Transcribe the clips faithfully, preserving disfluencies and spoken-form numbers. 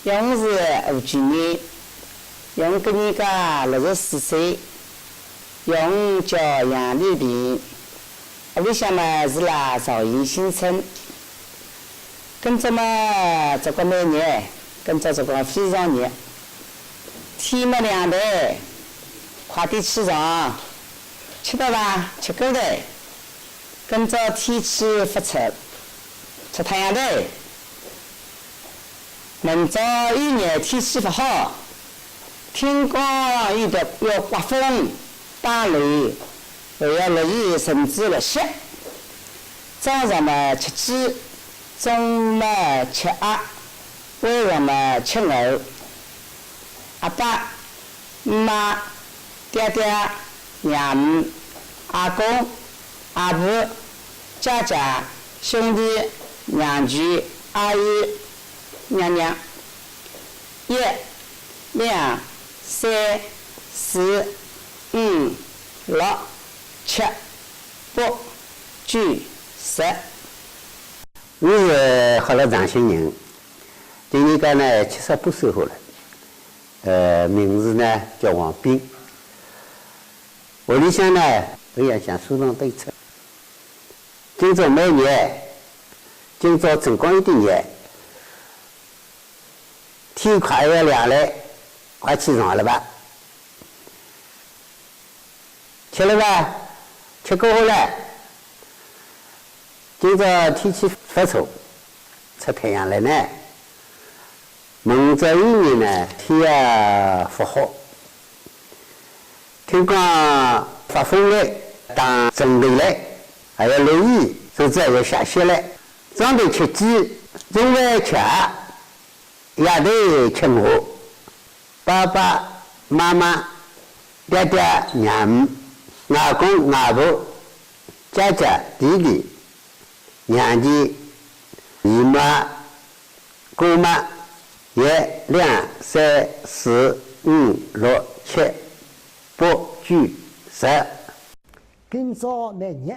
我是吴举人，我今年个六十四岁，我叫杨丽萍，屋里向嘛是辣绍兴新村。今朝嘛，搿个蛮热，今朝搿个非常热，天嘛凉得，快点起床，吃得伐？吃过得。今朝天气勿错，出太阳得。 明朝有热，天气勿好，听讲有得要刮风、打雷，还要落雨，甚至落雪。早上嘛吃鸡，中午嘛吃鸭，晚上嘛吃鹅。阿爸、姆妈、爹爹、娘姆、阿公、阿婆、姐姐、兄弟、娘舅、阿姨、娘娘。一、两、三、四、五、六、七、八、九、十。我是黑龙江人，今年个呢七十八岁好了。 呃，名字呢叫王斌。屋里向呢，屋里向山塘对出。今朝蛮热，今朝辰光有点热，天快要亮了，快起床了吧？吃了吧？吃过后了。今朝天气勿错，出太阳了呢。 明朝有热呢，天也勿好。听讲刮风了，打阵雷了，还要落雨，甚至还要下雪了。早头吃鸡，中饭吃鸭，夜头吃鹅。爸爸妈妈、爹爹娘姆、外公外婆、姐姐弟弟、娘舅、姨妈、 姑妈，一、两、三、四、五、六、七、八、九、十。今朝蛮热，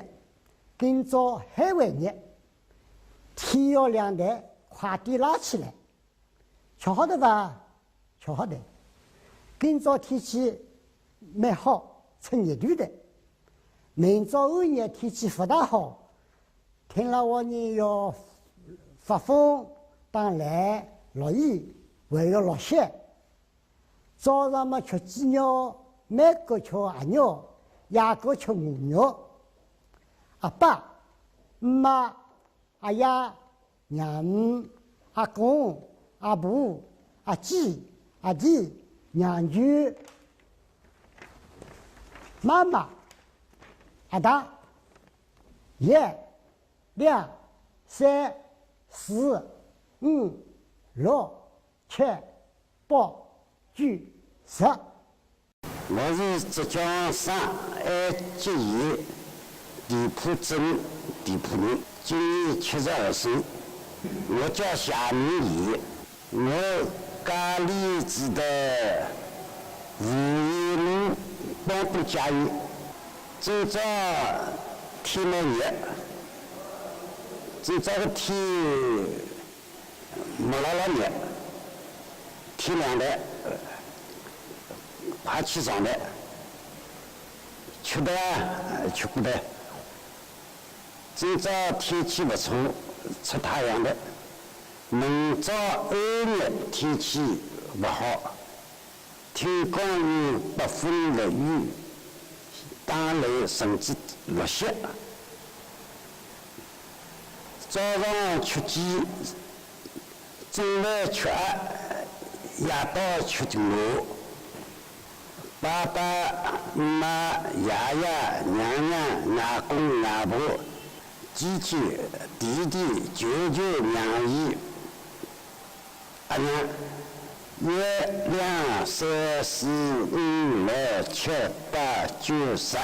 今朝还会热，天要亮得，快点拉起来。吃好的吧？ 吃好的。今朝天气蛮好，出热头的。明朝后日天气勿大好，听了话呢要发风、打雷、落雨，还要落雪。早上嘛吃鸡肉，晚个吃鸭肉，夜个吃鹅肉。阿爸、姆妈、 阿爷、娘姆、阿公、阿婆、阿姐、阿弟、娘舅、妈妈、阿大，一、两、三、四、五、六、七、八、九、十。 我是浙江省安吉县田浦镇田浦人，今年七十二岁。我叫谢明义，我家里住在吴业路东都家园。今朝天蛮热，今朝个天 没辣辣热，天亮了，快起床了，吃的啊，吃过的。今朝天气不错，出太阳了。明朝后日天气不好， 听讲有刮风落雨，打雷甚至落雪。早上吃鸡，中饭吃鸭，夜到吃鹅。爸爸、姆妈、爷爷、娘娘、外公、外婆、姐姐、弟弟、舅舅、娘姨、 阿娘，一、两、三、四、五、六、七、八、九、十。